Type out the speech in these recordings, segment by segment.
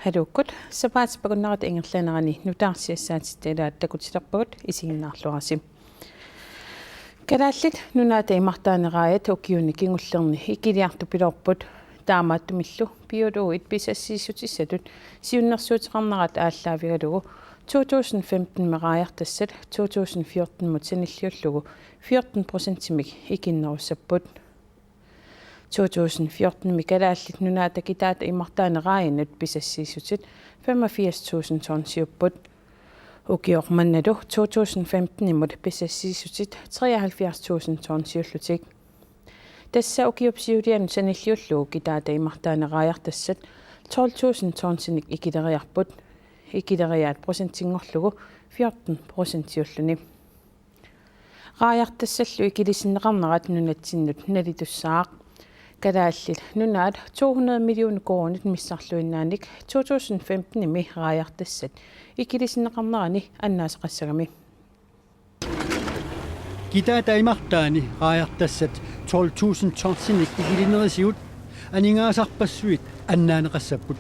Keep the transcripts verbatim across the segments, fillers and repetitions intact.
Aluukkut, sapaatip akunnerata ingerlanerani nutaarsiassaatitta ilaat takutilerpagut, isiginnaarluarisi. Kalaallit Nunaata imartaani raajat ukiuni kingullerni ikiliartupiloorput. Taamaattumillu biologit pisassiissutissatut siunnersuuteqarnerat aallaavigalugu to tusind femten-imi raajartassat to tusind fjorten-imut sanilliullugu fjorten procentimik ikinnerussapput. To tusind fjorten-imi Kalaallit Nunaata kitaata imartaani raajanut pisassiissutit femogfirs tusind tonsiupput. Ukioq mannalu to tusind femten-imut pisassiissutit treoghalvfjerds tusind tonsiullutik. Tassa ukiup siulianut sanilliullugu kitaata imartaani raajartassat tolv tusind tonsinik ikileriarput. Ikileriaat procentinngorlugu fjorten procentiulluni. Raajartassallu ikilisinneqarnerat nunatsinnut nalitussaaq. Kalaallit Nunaat to hundrede millioner koruunit missarluinnaanik to tusind femten-imi raajartassat ikilisinneqarnerani annaasaqassagami. Kitaata imartaani raajartassat tolv tusind tonsinik ikilinerisigut aningaasarpassuit annaaneqassapput.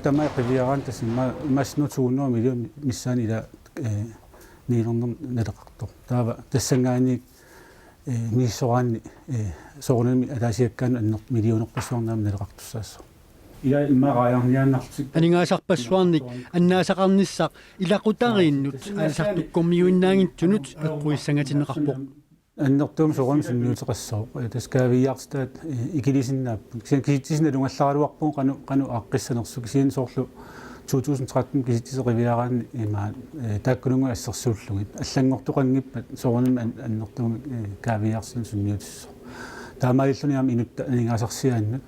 Tamaat qiviaraanni tassa ima-, imaassinnaavoq to hundrede millioner missaani ila, eh, niilernermik naleqartoq. Taava tassanngaanniit, eh, misissoraanni, eh, soorunami ataasiakkaanut anner-, millionerpassuarnik aamma naleqartussaassooq. Ila immaqa raajarniaannarlutik. Aningaasarpassuarnik annaasaqarnissaq ilaqutariinnut aalisartukkormiuinnaanngitsunut eqquissangatinneqarpoq. Annertuumik soorunami sunniuteqassooq. Eh, tassa kaaviiaartitaat, eh, ikilisinnaapput. Kisianni kisitsisit nalugallaraluarpugut qanoq, qanoq aaqqissanersut, kisianni soorlu to tusind tretten kisitsisit qiviaraanni ima, eh, taakkununnga assersuullugit. Allanngortoqanngippat soorunami an-, annertuumik, eh, kaaviiaartitat sunniutissapput. Taamaalilluni aamma inuttat aningaasarsiaannut,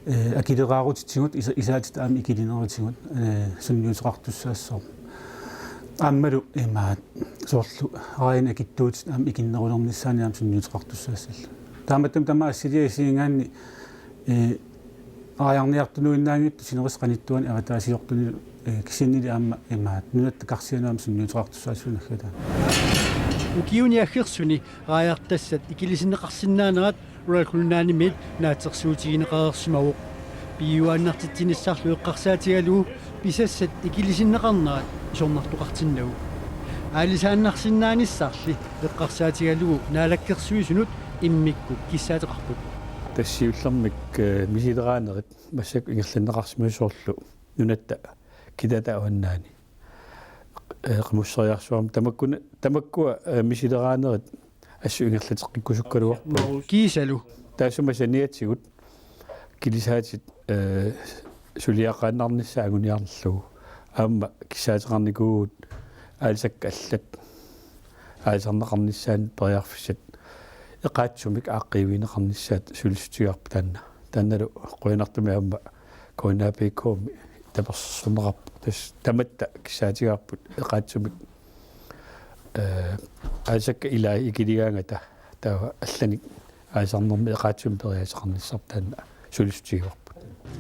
eh, akileraarutitigut, isa-, isaatitat aamma ikilinerisigut, eh, sunniuteqartussaassooq. Aammalu imaat soorlu raajanik akitsuutit aamma ikinnerulernissaannik aamma sunniuteqartussaassalluni. Taamaattumik tamaat assiliaq isigigaanni, eh, raajarniartunuinnaanngitsut sinerissap qanittuani avataasiortunilu, eh, kisiannili aamma imaat nunatta karsianut aamma sunniuteqartussaassuugut naggataani. Ukiuni aggersuni raajartassat ikilisinneqarsinnaanerat Royal Greenlandimiit naatsorsuutigineqareersimavoq. Piujuaannartitsinissarlu eqqarsaatigalugu pisassat ikilisinneqarnerat isornartoqartinnagu. Aalisaannarsinnaanissarli eqqarsaatigalugu Naalakkersuisunut immikkut kissaateqarput. Tassa siullermik, eh, misileraanerit massakkut ingerlanneqarsimasut soorlu nunatta kitaata avannaani, eh, qimusseriarsuarmik tamakkuna, tamakkua, eh, misileraanerit assut ingerlateqqikkusukkaluarput. Kiisalu. Taassuma saniatigut kilisaatit, eh, suliaqaannarnissaat anguniarlugu. Aamma kissaateqarnikuuvugut aalisakkat allat aalisarneqarnissaannut periarfissat eqaatsumik aaqqiivigineqarnissaat sulissutigaarput taanna. Taannalu qujanartumik aamma K N A P K-mi tapersersorneqarpoq. Tassa tamatta kissaatigaarput eqaatsumik, eh, aalisakkat ilaat ikiligaangata taava allanik aalisarnermi eqaatsumik periaaseqarnissarput taanna sulissutigaarput.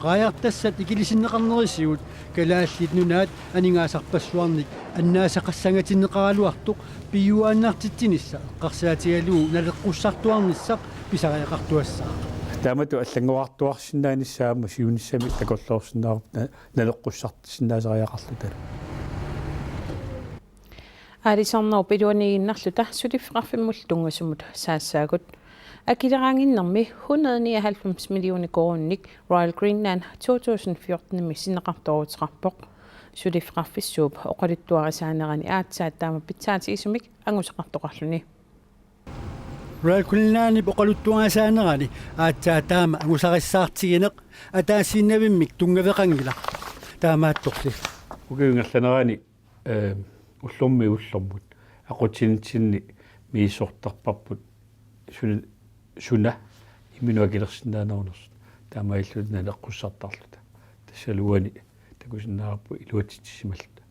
Raajartassat ikilisinneqarnerisigut Kalaallit Nunaat aningaasarpassuarnik annaasaqassangatinneqaraluartoq piujuaannartitsinissaq eqqarsaatigalugu naleqqussartuarnissaq pisariaqartuassaaq. Taamatut allanngorartuarsinnaanissaa aamma siunissami takorloorsinnaavarput na-, naleqqussartissinnaasariaqarluta. Aalisarnerup iluaniiginnarluta suliffeqarfimmullu tunngasumut saassaagut. Akileraannginnermi hundrede nioghalvfems millioner koruuninik Royal Greenland to tusind fjorten-imi sinneqartooruteqarpoq. Suliffeqarfissuup oqaluttuarisaanerani aatsaat taama pitsaatigisumik angusaqartoqarluni. Royal Greenlandip oqaluttuarisaanerani aatsaat taama angusarissaartigineq ataasiinnavimmik tunngaveqanngilaq. Taamaattorli. Ukiup ingerlanerani, eh, ullormiit ullormut aqutsinitsinni misissortarparput suna, suna imminut akilersinnaanerunersut. Taamaalilluta naleqqussartarluta. Tassalu uani takusinnaavarput iluatsitsissimalluta.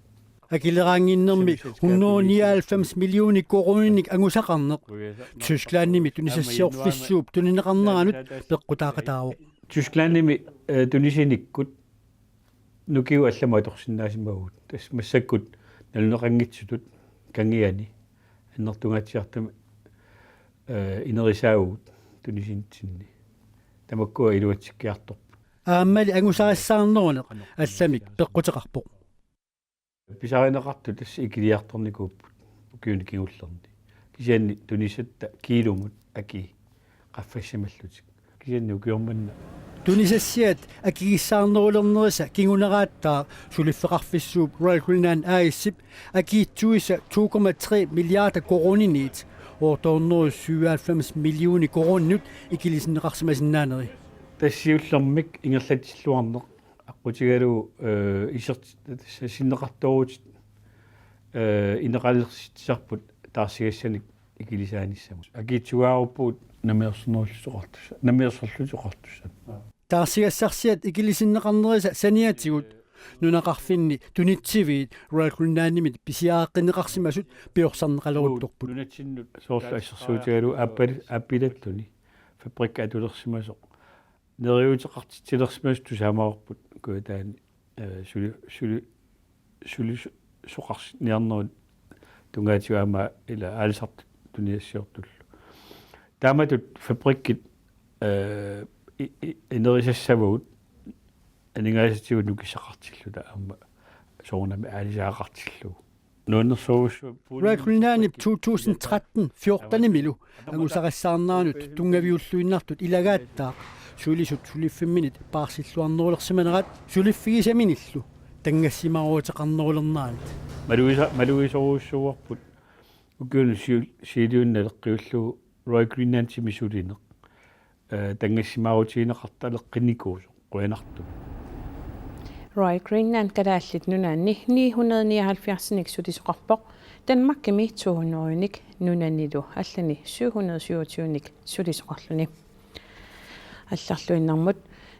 Akileraannginnermi hundrede nioghalvfems millioner koruuninik angusaqarneq Tysklandimi tunisassiorfissuup tunineqarneranut peqqutaaqataavoq. Tysklandimi, eh, tunisinikkut nukiup allamut atorsinnaasimavagut. Tassa massakkut naluneqanngitsutut kangiani annertungaatsiartumik, eh, inerisaavugut tunisinitsinni. Tamakkua iluatsikkiartorput. Aammali angusarissaarneruneq allamik peqquteqarpoq. Pisarineqartut tassa ikiliartornikuupput ukiuni kingullerni. Kisianni tunisatta kiilumut akii qaffassimallutik. Kisianni ukioq manna tunisassiat akigissaarnerulernerisa kinguneraattaa suliffeqarfissuup Royal Greenland A/S-ip akiitsuisa to komma tre milliarder koruuniniit otte hundrede syvoghalvfems millioner koruunit ikilisinneqarsimasinnaaneri. Tassiullermik ingerlatsilluarneq aqqutigalugu, eh, isert-, tassa sinneqartoorutit, eh, ineqalersitsisarput taarsigassanik ikilisaanissamut. Akiitsugaaruppugut namminersornerullutik oqartussat. Namminersorlutik oqartussat. Taarsigassarsiat ikilisinneqarnerisa saniatigut nunaqarfinni tunitsiviit Royal Greenlandimit pisiareqqinneqarsimasut piorsarneqaleruttorput. Nunatsinnut soorlu assersuutigalugu aappal-, aappilalluni fabrikki atulersimasoq. Neriuuteqartitsilersimasut tusaamavarput Kujataani, eh, suli-, suli-, sulisoqarsinniarnerup tungaatigut aamma ila aalisartut tunisassiortullu. Taamatut fabrikkit, eh, i-, i-, inerisassavagut aningaasatigut nukissaqartilluta aamma soorunami aalisagaqartillugu. Nuannersorujussuaq Royal Greenlandip to tusind tretten fjortenimilu angusarissaarneranut tunngaviulluinnartut ilagaattaa sulisut suliffimminit paarsilluarnerulersimanerat suliffigisaminillu tanngassimaaruteqarnerulerneranit. Maluisa-, maluisorujussuuarput ukiuni siu-, siiliuini naleqqiullugu Royal Greenlandimi sulineq, eh, tanngassimaarutigineqartaleqqinnikuusoq qujanartumik. Royal Greenland Kalaallit Nunaanni ni hundrede nioghalvfjerdsinik sulisoqarpoq, Danmarkimi to hundredenik, nunanilu allani syv hundrede syvogtyvenik sulisoqarluni. Allarluinnarmut.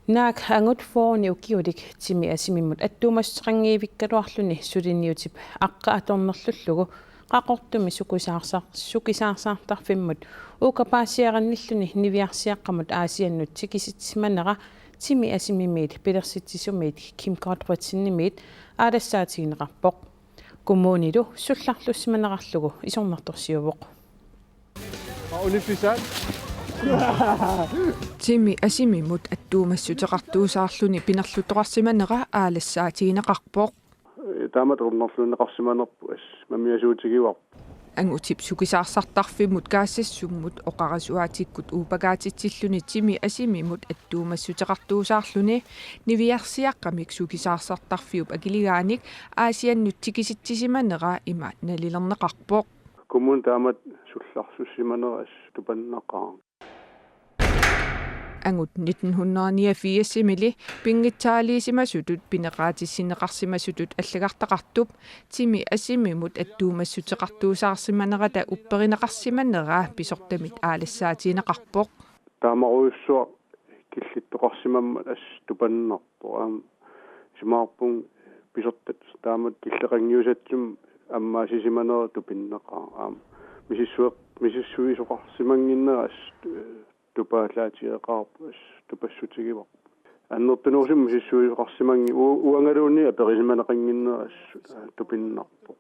Naak angut fyrrenik ukiulik timi asimimmut attuumassuteqanngivikkaluarluni suliniutip aqqa atornerlullugu Qaqortumi sukisaarsaar-, sukisaarsaartarfimmut uukka paasiarannilluni niviarsiaqqamut Aasiannut tikisitsisimanera timi asimimiit pilersitsisumiit Kim Gottfredsenimiit aalassaatigineqarpoq. Kommunilu sullarlussimanerarlugu isornartorsiuvoq. Timi asimimut attuumassuteqartuusaarluni pinerluttoqarsimanera aalassaatigineqarpoq. Taamatut ernerluunneqarsimanerput assut mamiasuutigivarput. Angutip sukisaarsaartarfimmut Kaasassummut oqarasuaatikkut uupagaatitsilluni timi asimimut attuumassuteqartuusaarluni niviarsiaqqamik sukisaarsaartarfiup akiligaanik Aasiannut tikisitsisimanera ima nalilerneqarpoq. Kommuni taamatut sullarlussimanera assut tupannaqaaq. Angut nitten hundrede niogfirs-imili pinngitsaaliisimasutut pineqaatissinneqarsimasutut allagartaqartup timi asimimut attuumassuteqartuusaarsimanerata upperineqarsimanera pisortamit aalassaatigineqarpoq. Taamarujussuaq killittoqarsimammat assut tupannarpoq. Aamma isumaqarpunga pisortat taamatut killeqanngiusatsinnik ammaasisimanera tupinnaqaaq. Aamma misissueq-, misissuisoqarsimannginnera assut, eh, tupaallaatigeqaarpoq, assut tupassutigivarput. Annertunerusumik misissuisoqarsimanngilaq u-, uangaluunniit aperisimaneqannginnera assut, eh, tupinnarpoq.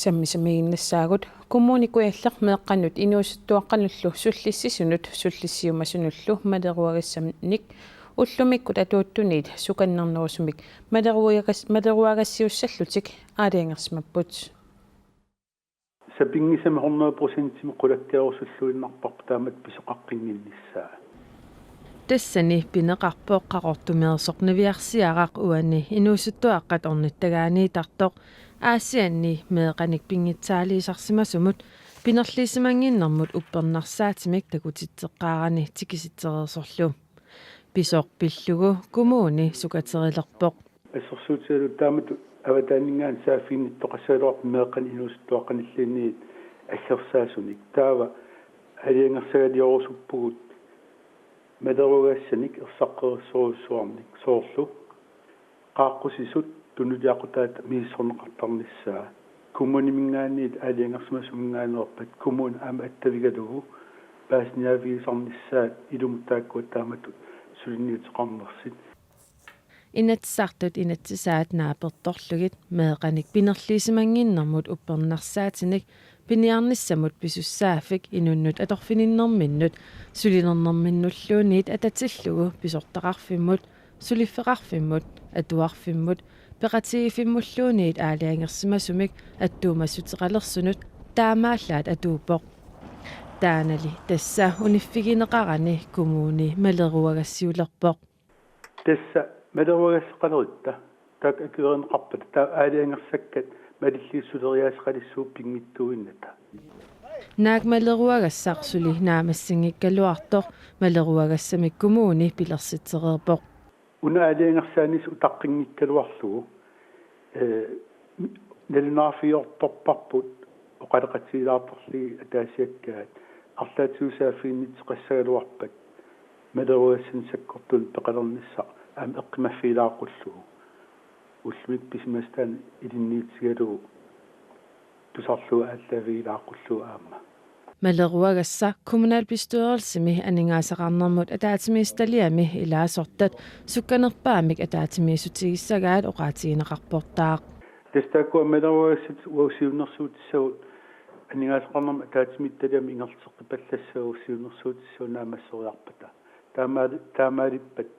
Sammisamiinnassaagut Kommune Kujalleq meeqqanut inuusuttuaqqanullu sullissisunut sullissiumasunullu maleruagassanik ullumikkut atuuttuniit sukannernerusumik maleruagas-, maleruagassiussallutik aalajangersimapput. Sapinngisamik hundrede procentimik qulakkeerusulluinnarparput taamatut pisoqaqqinnginnissaa. Tassani pineqarpoq Qaqortumeersoq niviarsiaraq uani inuusuttuaqqat ornittagaaniittartoq Aasianni meeqqanik pinngitsaaliisarsimasumut pinerliissimannginnermut uppernarsaatimik takutitseqqaarani tikisitsereersorlu. Pisoq pillugu kommuni sukaterilerpoq. Assersuutigalugu taamatut avataaninngaanniit saaffiginnittoqassagaluarpoq meeqqanik inuusuttuaqqanilluunniit aggersaasunik. Taava aalajangersagaliorusupput maleruagassanik ersaqqereersorujussuarnik soorlu qaaqqusisut tunuliaqutaat misissorneqartarnissaa. Kommuniminngaanniit aalajangersimasuminngaanneerpat kommuni aamma attavigalugu paasiniaavigisarnissaat ilumut taakkua taamatut suliniuteqarnersut. Inatsisartut inatsisaat naapertorlugit meeqqanik pinerliissimannginnermut uppernarsaatinik piniarnissamut pisussaaffik inunnut atorfininnerminnut sulinernerminnulluunniit atatillugu pisortaqarfimmut, suliffeqarfimmut, atuarfimmut, peqatigiiffimmulluunniit aalajangersimasumik attuumassuteqalersunut taamaallaat atuuppoq. Taannali tassa uniffigineqarani kommuni maleruagassiulerpoq. Tassa maleruagassaqaleritta taakku akuerineqarpata taava aalajangersakkat malillugu suleriaaseqalissuupput pinngitsuuinnata. Naak maleruagassaq suli naammassinngikkaluartoq maleruagassamik kommuni pilersitsereerpoq. Una aalajangersaanissaq utaqqinngikkaluarlugu, ee, nalunaarfigiortorparput oqaloqatigilaartorlugit ataasiakkaat arlaatigut saaffiginnittoqassagaluarpat maleruagassanik sakkortuumik peqalernissaq aamma eqqumaffigilaaqqullugit. Ullumikkut pisimasat taanna ilinniutigalugu tusarlugu aallaavigilaaqqullugit aamma. Maleruagassaq kommunalbestyrelsimi aningaasaqarnermut ataatsimiititaliami ilaasortat sukkanerpaamik ataatsimiissutigissagaat oqaatigineqarportaaq. Tassa taakkua maleruagassat uagut siunnersuutissagut aningaasaqarnermut ataatsimiititaliami ingerlateqqipallassagut siunnersuutissagut naammasseriarpata. Taamaali-, taamaalippat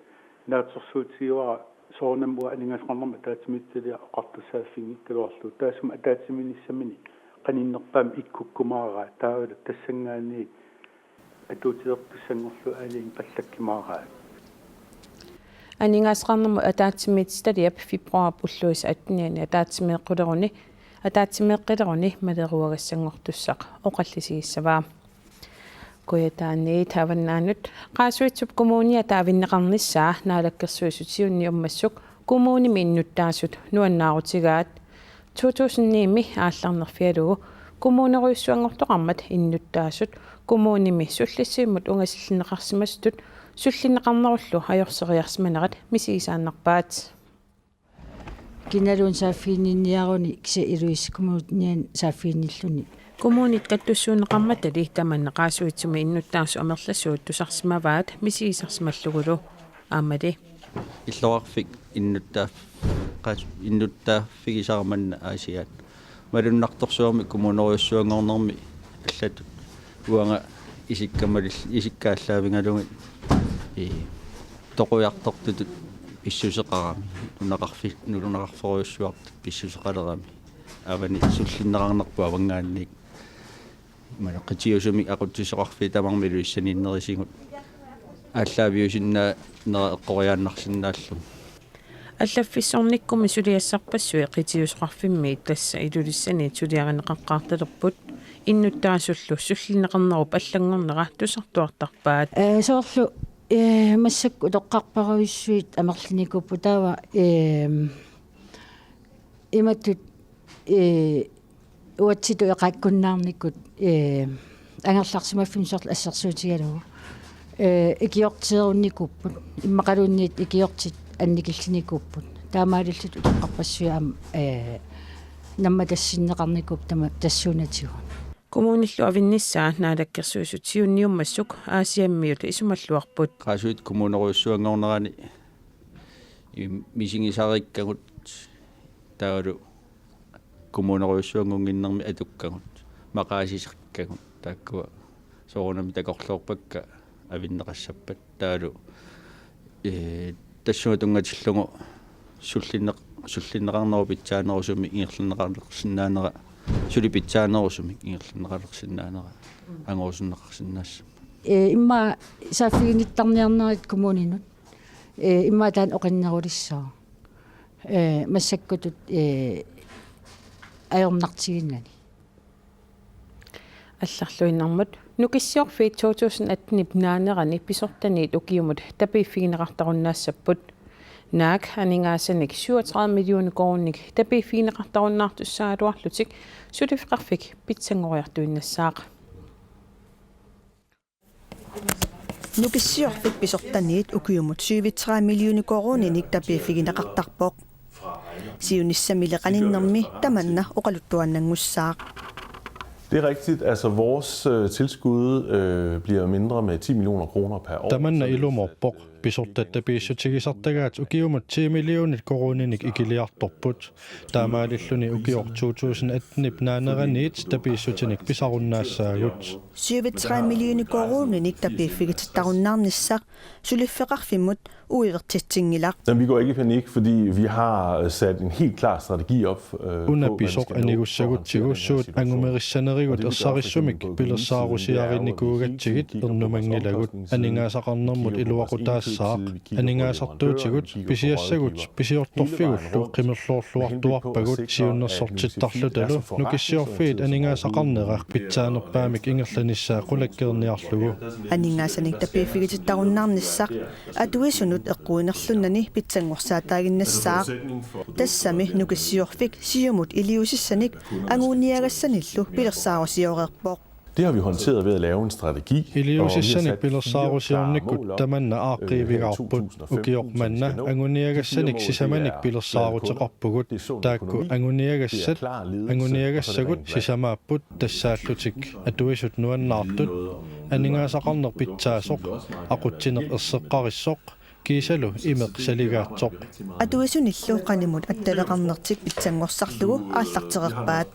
naatsorsuutigaara soorunami uanga aningaasaqarnermut ataatsimiititaliaq oqartussaaffinngikkaluarlugu. Taassuma ataatsimiinnissaminik qaninnerpaamik ikkukkumaaraat taavalu tassanngaanniit atuutilertussanngorlugu aalajangippallakkumaaraat. Aningaasaqarnermut ataatsimiititaliap februaarip ulluisa attenianni ataatsimeeqquleruni, ataatsimeeqqileruni maleruagassanngortussaq oqallisigissavaa. Kujataaniit avannaanut Qaasuitsup Kommunia taavinneqarnissaa Naalakkersuisut siunniummassuk kommunimi innuttaasut nuannaarutigaat. To tusind ni-mi aallarnerfigalugu kommunerujussuanngortoqarmat innuttaasut kommunimi sullissivimmut ungasillinneqarsimasutut sullinneqarnerullu ajorseriarsimanerat misigisaannarpaat. Kinaluunniit saaffiginninniaruni kisianni Ilulissat Kommuniani saaffiginnilluni. Kommunit kattussuunneqarmatali tamanna Qaasuitsumi innuttaasut amerlasuut tusarsimavaat misigisarsimallugulu. Aammali. Illoqarfik innuttaa-, qas-, innuttaaffigisara manna Aasiaat. Malunnartorsuarmik kommunerujussuanngornermi allatut uanga isikka malil-, isikka aallaavigalugit, ii, toqujartortutut pissuseqarami, nunaqarfi-, nunaqarferujussuartut pissuseqalerami. Avani sullinneqarnerput avanngaanniit. Imaluunniit qitiusumik aqutsisoqarfiit tamarmik Ilulissaniinnerisigut aallaaviusinnaanera eqqoriaannarsinnaallugu. Allaffissornikkummi suliassarpassuit qitiusoqarfimmiit tassa Ilulissaniit suliarineqaqqaartalerput innuttaasullu sullinneqarnerup allanngornera tusartuartarpaat. Ee, soorlu, ee, massakkut utoqqarparujussuit amerlinikuupput taava, ee, imatut, ee, uatsitut eqaakkunnaarnikut, ee, angerlarsimaffimmik soorlu assersuutigalugu, ee, ikiorteerunnikuupput, immaqaluunniit ikiortit annikillinikuupput. Taamaalillutik utoqqarpassuit aamma, ee, nammatassinneqarnikuupput tama-, tassuunatigut. Kommunillu avinnissaa Naalakkersuisut siunniummassuk Aasiammiut isumalluarput. Qaasuit kommunerujussuanngornerani im-, misigisarikkagut taavalu kommunerujussuanngunnginnermi atukkagut, maqaasisakkagut, taakkua soorunami takorloorpakka avinneqassappat taavalu, ee, tassunga tunngatillugu sullinneq-, sullinneqarnerup pitsaanerusumik ingerlanneqarsinnaanera, suli pitsaanerusumik ingerlanneqalersinnaanera angorusunneqarsinnaassappat. Ee, immaqa saaffiginnittarniarnerit kommuninut, ee, immaqa taanna oqinnerulissaaq. Ee, massakkutut, ee, ajornartiginnani. Allarluinnarmut Nukissiorfiit to tusind atten-ip naanerani pisortaniit ukiumut tapiiffigineqartarunnaassapput. Naak aningaasanik syvogtredive millioner koruuninik tapiiffigineqartarunnaartussaagaluarlutik suliffeqarfik pitsanngoriartuinnassaaq. Nukissiorfik pisortaniit ukiumut syvogtredive millioner koruuninik tapiiffigineqartarpoq. Siunissami qaninnermi tamanna oqaluttuaannanngussaaq. Det er rigtigt. Altså, vores øh, tilskud øh, bliver mindre med ti millioner kroner per år. Tamanna ilumoorpoq. Pisortat tapiissutigisartagaat ukiumut ti millionit koruuninik ikiliartorput. Taamaalilluni ukioq to tusind atten-ip naaneraniit tapiissutinik pisarunnaassagut. Syvogtredive millioner koruuninik tapiiffigitittarunnaarnissaq suliffeqarfimmut uivertitsinngilaq. Men vi går ikke i panik, fordi vi har sat en helt klar strategi op. Una pisoq anigussagutsigu suut angumerissanerigut ersarissumik pilersaarusiarinikuugatsigit ernumanngilagut. Aningaasaqarnermut iluaqutaassaaq. Aningaasartuutigut pisiassagut pisiortorfigullu qimerloorluartuarpagut siunnersortittarlutalu Nukissiorfiit aningaasaqarnerat pitsaanerpaamik ingerlanissaa qulakkeerniarlugu. Aningaasanik tapiiffigitittarunnaarnissaq atuisunut eqquinerlunnani pitsanngorsaataaginnassaaq. Tassami Nukissiorfik siumut iliuusissanik anguniagassanillu pilersaarusioreerpoq. Det har vi håndteret ved at lave en strategi. Iliuusissanik pilersaarusiornikkut tamanna aaqqiivigaarput. Ukioq manna anguniagassanik sisamanik pilersaaruteqarpugut. Taakku anguniagassat anguniagassagut sisamaapput tassaallutik atuisut nuannaartut. Aningaasaqarneq pitsaasoq, aqutsineq erseqqarissoq, kiisalu imeq saligaatsoq. Atuisunillu qanimut attaveqarnertik pitsanngorsarlugu aallartereerpaat.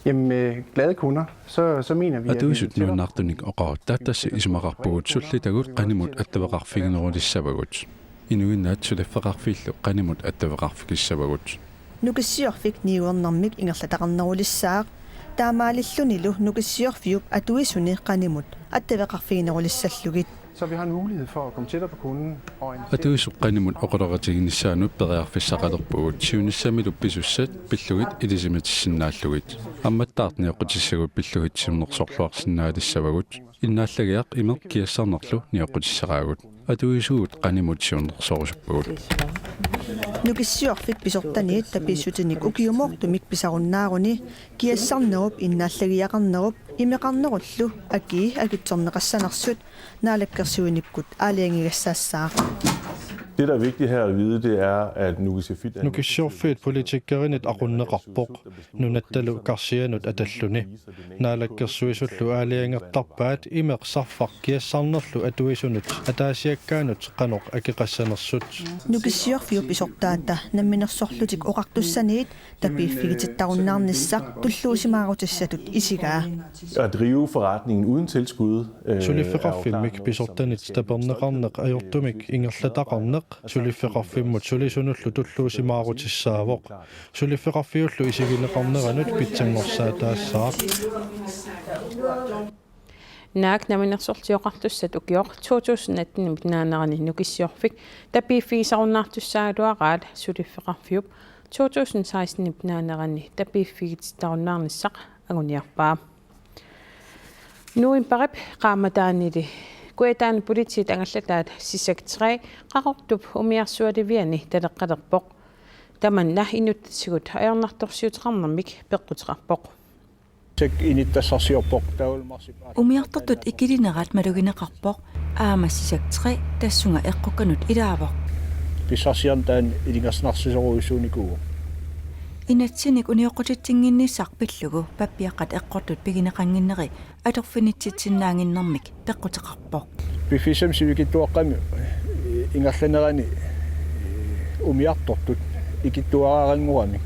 Jamen, med glade kunder, så, så mener vi, at vi Atuisut nuannaartunik oqarutta tassa isumaqarpugut sullitagut qanimut attaveqarfiginerulissavagut. Inuinnaat suliffeqarfiillu qanimut attaveqarfigissavagut. Nukissiorfik niuernermik ingerlataqarnerulissaaq. Taamaalillunilu Nukissiorfiup atuisuni qanimut attaveqarfiginerulissallugit. Så vi har en mulighed for at komme tættere på kunden og en Atuisut qanimut oqaloqatigiinnissaannut periarfissaqalerpugut siunissamilu pisussat pillugit ilisimatissinnaallugit. Ammattaaq nioqqutissagut pillugit siunnersorluarsinnaalissavagut. Innaallagiaq imeq kiassarnerlu nioqqutissaraagut. Atuisugut qanimut siunnersorusuppagut. Nukissiorfik pisortaniit tapiissutinik ukiumoortumik pisarunnaaruni kiassarnerup innaallagiaqarnerup imeqarnerullu akii akitsorneqassanersut naalakkersuinikkut aalajangigassaassaaq. Det, der er vigtigt her at vide, det er, at Nukissiorfiit Nukissiorfiit politikkerinit aqunneqarpoq nunattalu karsianut atalluni. Naalakkersuisullu aalajangertarpaat imeq sarfaq kiassarnerlu atuisunut ataasiakkaanut qanoq akeqassanersut. Nukissiorfiup pisortaata Namminersorlutik Oqartussaniit tapiiffigitittarunnaarnissaq tulluusimaarutissatut isigaa. At drive forretningen uden tilskud. Øh, Suliffeqarfimmik pisortanit taperneqarneq ajortumik ingerlataqarneq suliffeqarfimmut sulisunullu tulluusimaarutissaavoq. Suliffeqarfiullu isigineqarneranut pitsanngorsaataassaaq. Naak Namminersorlutik Oqartussat ukioq to tusind atten-ip naanerani Nukissiorfik tapiiffigisarunnaartussaagaluaraat suliffeqarfiup to tusind seksten-ip naanerani tapiiffigitittarunnaarnissaq anguniarpaa. Novembarip qaammataanili Kujataani politiit angallataat Sisak tre Qaqortup umiarsualiviani taleqqalerpoq. Tamanna inuttatigut ajornartorsiuteqarnermik peqquteqarpoq. Sisak inittassarsiorpoq taavalu marsip aap. Umiartortut ikilinerat malugineqarpoq aamma Sisak tre tassunga eqqukkanut ilaavoq. Pissarsianik taanna ilungersunarsisorujussuunikuuvoq. Inatsinik unioqqutitsinnginnissaq pillugu pappiaqqat eqqortut pigineqannginneri atorfinitsitsinnaannginnermik peqquteqarpoq. Piffissami sivikitsuaqqami ingerlanerani umiartortut ikittuaraaranngorami.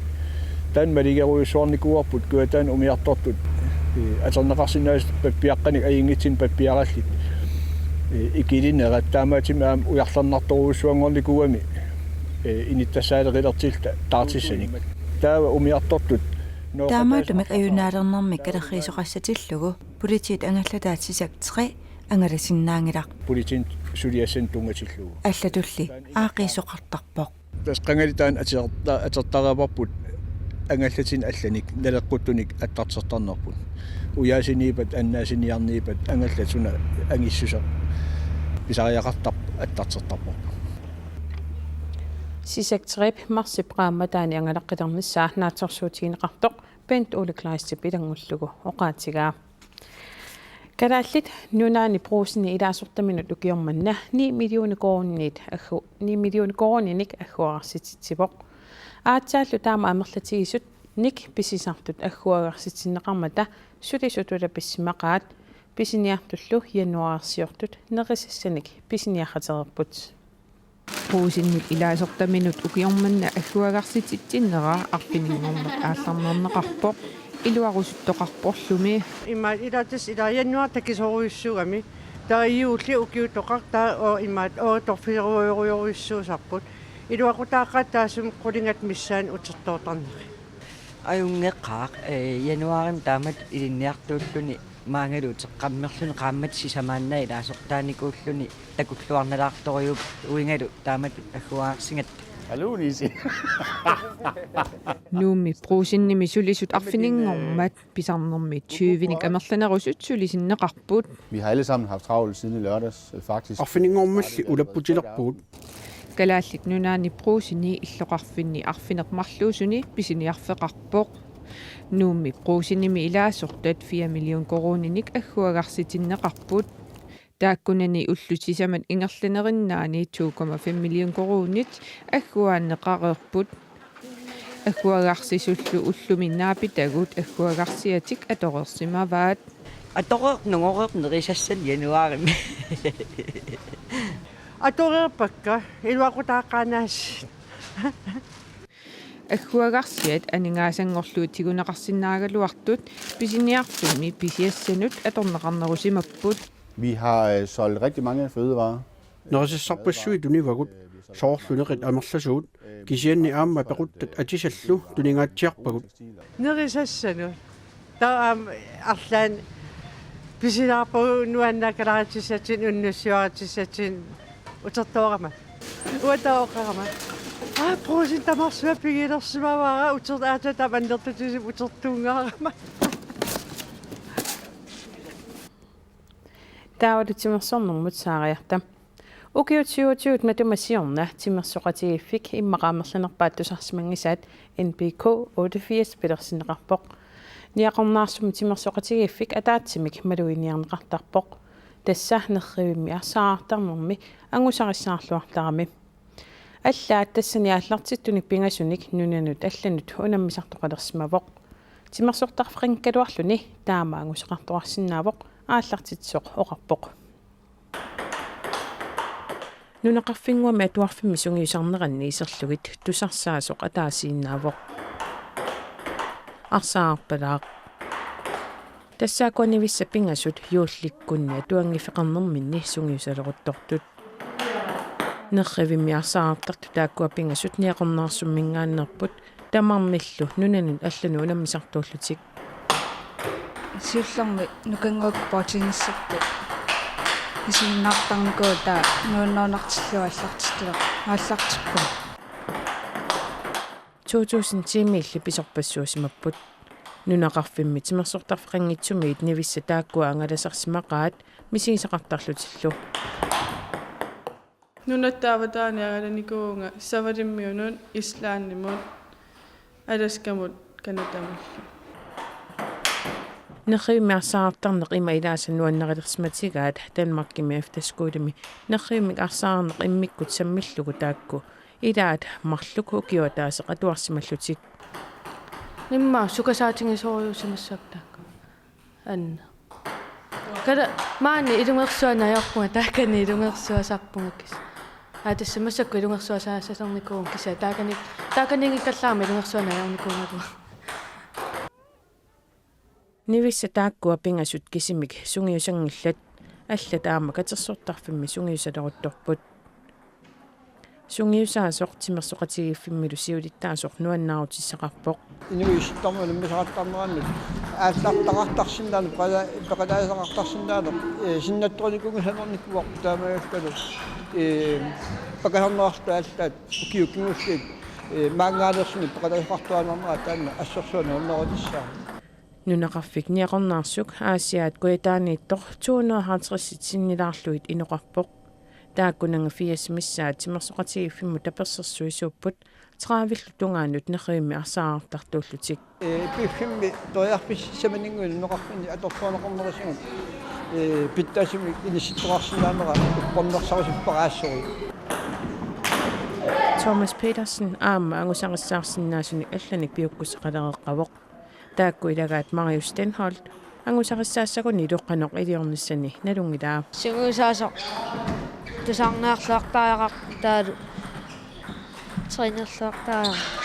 Taanna maligerujussuarnikuuarput Kujataani umiartortut atorneqarsinnaasut pappiaqqanik ajunngitsunik pappiarallit ikilinerat taamaattumik aamma ujarlernartorujussuanngornikuugami inittassaaleqilertilluta taartissanik. Taava umiartortut Taamaattumik ajunaalernermik katerriisoqassatillugu politiit angallataat Sisak tre angalasinnaanngilaq. Politiinit suliassanik tunngatillugu. Allatulli aaqqiisoqartarpoq. Tassa qangali taanna aterta-, atertariaqarparput angallatinik allanik naleqquttunik attartortarnerput. Ujaasiniippat, annaasiniarniippat angallat suna angissuseq pisariaqartarpoq attartortarparput. Sisak tre-p marsip qaammataani angalaqqilernissaa naatsorsuutigineqartoq Bent Ole Kleistip ilanngullugu oqaatigaa. Kalaallit Nunaanni Brugseni ilaasortaminut ukioq manna ni millioner koruuninik aggu-, ni millioner koruuninik agguagarsititsivoq. Aatsaallu taama amerlatigisut nik pisisartut agguagarsitinneqarmata sulisut ulapissimaqaat, pisiniartullu januaarsiortut nerisassanik pisiniaqatereerput. Brugsenip ilaasortaminut ukioq manna agguagarsititsinnera arfininngorneq aallarnerneqarpoq, iluarusuttoqarporlumi. Ima ilaatigut ila januar takisorujussuugami. Taava juulli ukiutoqartaa o imaat o torfiorujorujussuusarput. Iluaqutaaqaat taassuma qulingat missaani utertoortarneri. Ajunngeqaaq, ee, januarimi taamatut ilinniartuulluni maanngalu uteqqammerluni qaammatit sisamaannaat ilaasortaanikuulluni takulluarnalaartorujuupput uingalu taamatut agguagarsigatta. Hallo, Nisse. Nuummi Brugsenimi sulisut arfininngormat pisarnermi tyvenik amerlanerusut sulisinneqarput. Vi har alle sammen haft travlt siden i lørdags, øh, faktisk. Arfininngormalli ulapputilerpugut. Kalaallit Nunaanni Brugseni illoqarfinni arfineq-marluusuni pisiniarfeqarpoq. Nuummi Brugsenimi ilaasortat fire million koruuninik agguagarsitinneqarput. Taakkunani ullut sisamat ingerlanerinnaani to komma fem million koruunit agguaanneqareerput. Agguagarsisullu ullumi naapitagut agguagarsiatik atoreersimavaat. Atoreerneq nungoreerneq nerisassanik januarimi. Atoreerpakka, iluaqutaaqaanaasiit. Agguagarsiat aningaasanngorlugit tiguneqarsinnaagaluartut pisiniarfimmi pisiassanut atorneqarnerusimapput. Vi har, øh, solgt rigtig mange fødevarer. Nerisassarpassuit tunivagut, soorlu nerit amerlasuut, kisianni aamma pequttat atisallu tuningaatsiarpagut. Nerisassanut. Taava aamma arlaannik pisilaarpagut nuannaakalaarutissatsinnik unnussiuarutissatsinnik utertoorama. Uanga taava oqarama: Aa, Brugsen tamarsuaq pigilersimavara, uter-, aatsaat tamanna annertutigisumik utertuunngaarama. Taavalu timersornermut saariarta. Ukiut syvogtyve matuma siorna timersoqatigiiffik immaqa amerlanerpaat tusarsimanngisaat N P K otteogfirs pilersinneqarpoq. Niaqornaarsummi timersoqatigiiffik ataatsimik maluginiarneqartarpoq. Tassa nerrivimmi arsaartarnermi angusarissaarluartarami. Allaat tassani aallartittunik pingasunik nunanut allanut unammisartoqalersimavoq. Timersortarfeqanngikkaluarluni taama angusaqartoqarsinnaavoq, aallartitsisoq oqarpoq. Nunaqarfinnguami atuarfimmi sungiusarneranni iserlugit tusarsaasoq ataasiinnaavoq. Arsaarpalaaq. Tassaakkua nivissat pingasut juullikkunni atuanngiffeqarnerminni sungiusaleruttortut. Nerrivimmi arsaartartut taakkua pingasut Niaqornaarsumminngaanneerput, tamarmillu nunanut allanut unammisartuullutik. Siullermik nukannguakka bordtennissertut isiginnaartarnikuuvoq, taava nuannerunartillugu aallartittuleq-, aallartippunga. To tusind ti-miilli pisorpassuusimapput. Nunaqarfimmi timersortarfeqanngitsumiit nivissat taakkua angalasarsimaqaat misigisaqartarlutillu. Nunatta avataani angalanikuuvunga Savalimmiunut, Islandimut, Alaskamut, Canadamullu. Nerrivimmi arsaartarneq ima ilaasa nuannarilersimatigaat Danmarkimi efterskolemi nerrivimmik arsaarneq immikkut sammillugu taakku ilaat marluk ukioq ataaseq atuarsimallutik. Immaqa sukasaatigisorujussuusimassaaq taakku. Anna. Kala maani ilungersuani ajorpunga, taakani ilungersuasarpunga kis. Aa, tassa massakkut ilungersuasaassalernikuuvunga kisianni taakani, taakaniinngikkallaarama ilungersuani ajornikuugaluarama. Nivissat taakkua pingasut kisimik sungiusanngillat, allat aamma katersortarfimmi sungiusaleruttorput. Sungiusaasoq timersoqatigiiffimmilu siulittaasoq nuannaarutissaqarpoq. Inuit issittarmut unammisaqartarnerannut aallartaqartarsinnaaneq, peqata-, peqataasaqartarsinnaaneq, ee, sinnattorinikuunngisanernikuuarput, taamaalilluni, ee, pakasarneqartut allaat ukiut kingulliit, ee, maanngaanneersunik peqataasaqartuaannarnerat taanna assorsuaq nuannaarutissaaq. Nunaqarfik Niaqornaarsuk Aasiaat kujataaniittoq to hundrede og halvtreds sinnilaarlugit inoqarpoq. Taakkunannga firs missaat timersoqatigiiffimmut tapersersuisuupput, tredivellu tungaanut nerrivimmi arsaartartuullutik. Ee, piffimmi periarfissaq sisamaninngooq nunaqarfinni atorluarneqarnerisigut, ee, pitsaasumik inissittoqarsinnaanera uppernarsarusupparaassori. Thomas Petersen aamma angusarissaarsinnaasunik allanik piukkuseqalereeravoq. Taakku ilagaat Marius Stenholt angusarissaassagunilu qanoq iliornissani nalunngilaa. Sungiusaasoq Tusarnaarluartariaqarput taavalu trænerluartariaqarput.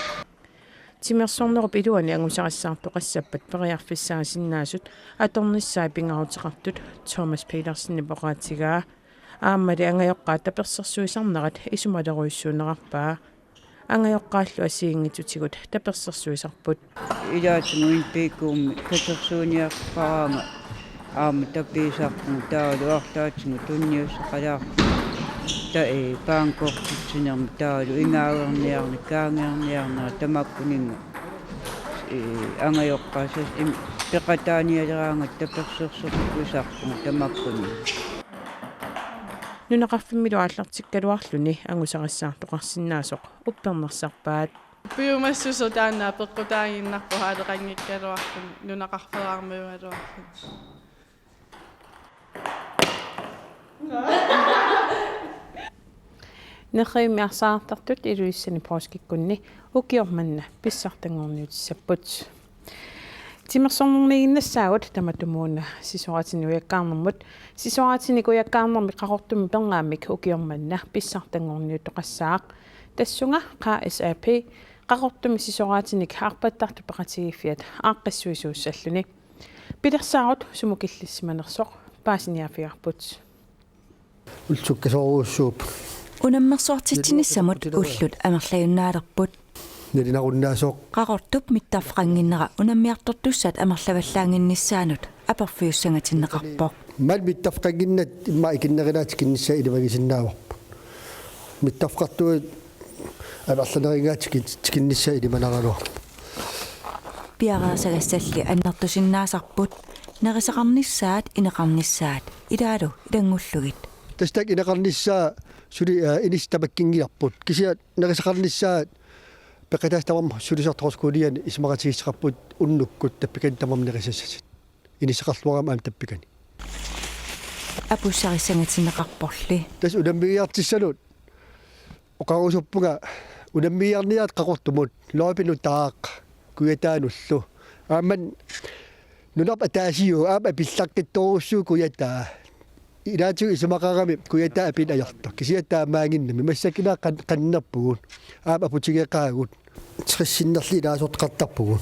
Timersornerup iluani angusarissaartoqassappat periarfissaasinnaasut atornissaat pingaaruteqartut Thomas Petersenip oqaatigaa. Aammali angajoqqaat tapersersuisarnerat isumalerujussuunerarpaa. Angajoqqaallu assigiinngitsutigut tapersersuisarput. Ilaatigut N P K-mi katersuiniarparaangat aamma tapiisarpunga taavalu arlaatigut tunniussaqalaarpunga ta-, ee, bankortitsinermi taavalu ingaagerniarneq, kaangerniarneq tamakkuninnga, ee, angajoqqaat sas-, im-, peqataanialeraangatta tapersersorsuisarpunga tamakkuninnga. Nunaqarfimmilu aallartikkaluarluni angusarissaartoqarsinnaasoq uppernarsarpaat. Piumassuseq taanna peqqutaaginnarpoq aaleqanngikkaluarluni nunaqarfeerarmiugaluarluni. Nerrivimmik arsaartartut Ilulissani poorskikkunni ukioq manna pissartanngorniutissapput. Timersornerniinnassaagut tamatumuuna sisoraatinnik ujakkaarnermut. Sisoraatinik ujakkaarnermi Qaqortumi pernaammik ukioq manna pissartanngorniuttoqassaaq. Tassunga K S A P Qaqortumi sisoraatinik arpattartut peqatigiiffiat aaqqissuisuussalluni. Pilersaarut sumut killissimanersoq paasiniaaffigaarput. Ullut sukkasoorujussuupput. Unammersortitsinissamut ullut amerlajunnaalerput. Nalunaarunnaasoq. Qaqortup mittarfeqannginnera unammiartortussat amerlavallaannginnissaanut aporfiussangatinneqarpoq. Maani mittarfeqannginnat immaqa ikinnerulaat tikinnissaat ilimagisinnaavarput. Mittarfeqartuit amerlanerugaat tikin-, tikinnissaat ilimanaraluarput. Piareersagassalli annertusinnaasarput, nerisaqarnissaat, ineqarnissaat, ilaalu ilanngullugit. Tassa taakku ineqarnissaat suli, aa, inissat tamakkinngilarput. Kisianni nerisaqarnissaat peqataasut tamarmik sulisartoqarskuniani isumaqatigiisseqarput unnukkut tappikani tamarmik nerisassatit. Inissaqarluarami aamma tappikani. Apussarissangatinneqarporli. Tassa unammigiartissanut oqarusuppunga unammigiarniaat Qaqortumut, løjpe nutaaq, Kujataanullu. Aamma nunarput ataasiuvoq, aamma apillaqqittorujussuuvoq Kujataa. Ilaatigut isumaqarami Kujataa apineq ajortoq. Kisianni taamaaginnami massakkut qan-, qannerpugut. Aamma aputigeqaagut. Tressinnerli ilaasortaqartarpugut.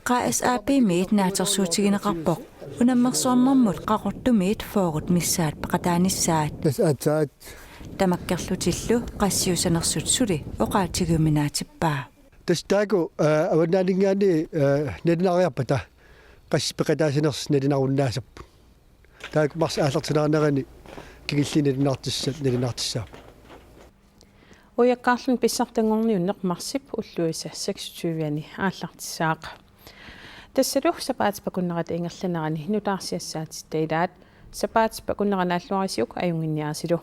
K S A P-miit naatsorsuutigineqarpoq unammersornermut Qaqortumiit fyrret missaat peqataanissaat. Tassa aatsaat. Tamakkerlutillu qassiussanersut suli oqaatigiuminaatsippaa. Tassa taakku, aa, avannaaninngaanniit, aa, nalunaariarpata qassit peqataasinersut nalunarunnaassapput. Taakku marsip aallartilaarnerani kingulliit nalunaartissat nalunaartissaapput. Ujakkaarluni pissartanngorniunneq marsip ulluisa seksogtyve-ani aallartissaaq. Tassalu sapaatip akunnerata ingerlanerani nutaarsiassaatitta ilaat. Sapaatip akunnera naalluarisiuk ajunnginniarisilu.